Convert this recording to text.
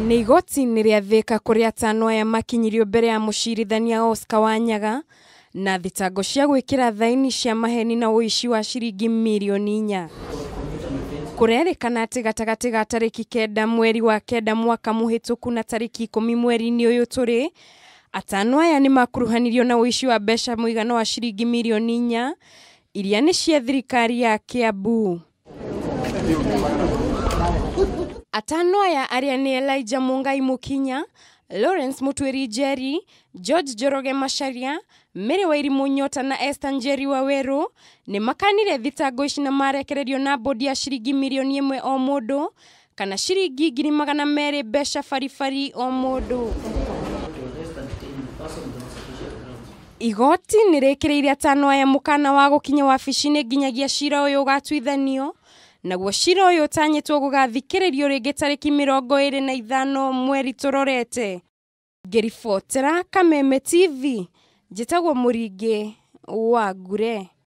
Nĩ igoti-inĩ rĩa Thika kũrĩa atano aya makinyirio mbere ya mũcirithania Oscar Wanyaga na thitango cia gwĩkĩra thaĩni cia maheni na ũici wa ciringi mirioni 4. Kũrerĩkana atĩ gatagatĩ ga tarĩki 9 mweri wa 9 mwaka mũhĩtũku na tarĩki 10 mweri-inĩ ũyũ tũrĩ, atano aya nĩ makuruhanirio na ũici wa mbeca mũigana wa ciringi mirioni 4 iria nĩ cia thirikari ya Kiambu. Atano aya arĩa nĩ Elijah Mungai Mukinya, Lawrence Mutwiri Njeri, George Njoroge Macharia, Mary Wairimu Nyota na Esther Njeri Waweru nĩ makanire thitango ici na marekererio na bodi ya ciringi mirioni 1 o mũndũ kana ciringi 200,000 mbeca baribari o mũndũ. Igoti nĩ rĩkĩrĩire atano aya mũkana wa gũkinya wabici-inĩ nginyagia cira ũyũ ũgatuithanio, naguo cira ũyũ ũtanyĩtwo gũgathikĩrĩrio rĩngĩ tarĩki 25 mweri tũrorete. Ngĩribotera Kameme TV, njĩtagwo Mũringĩ wa Ngure.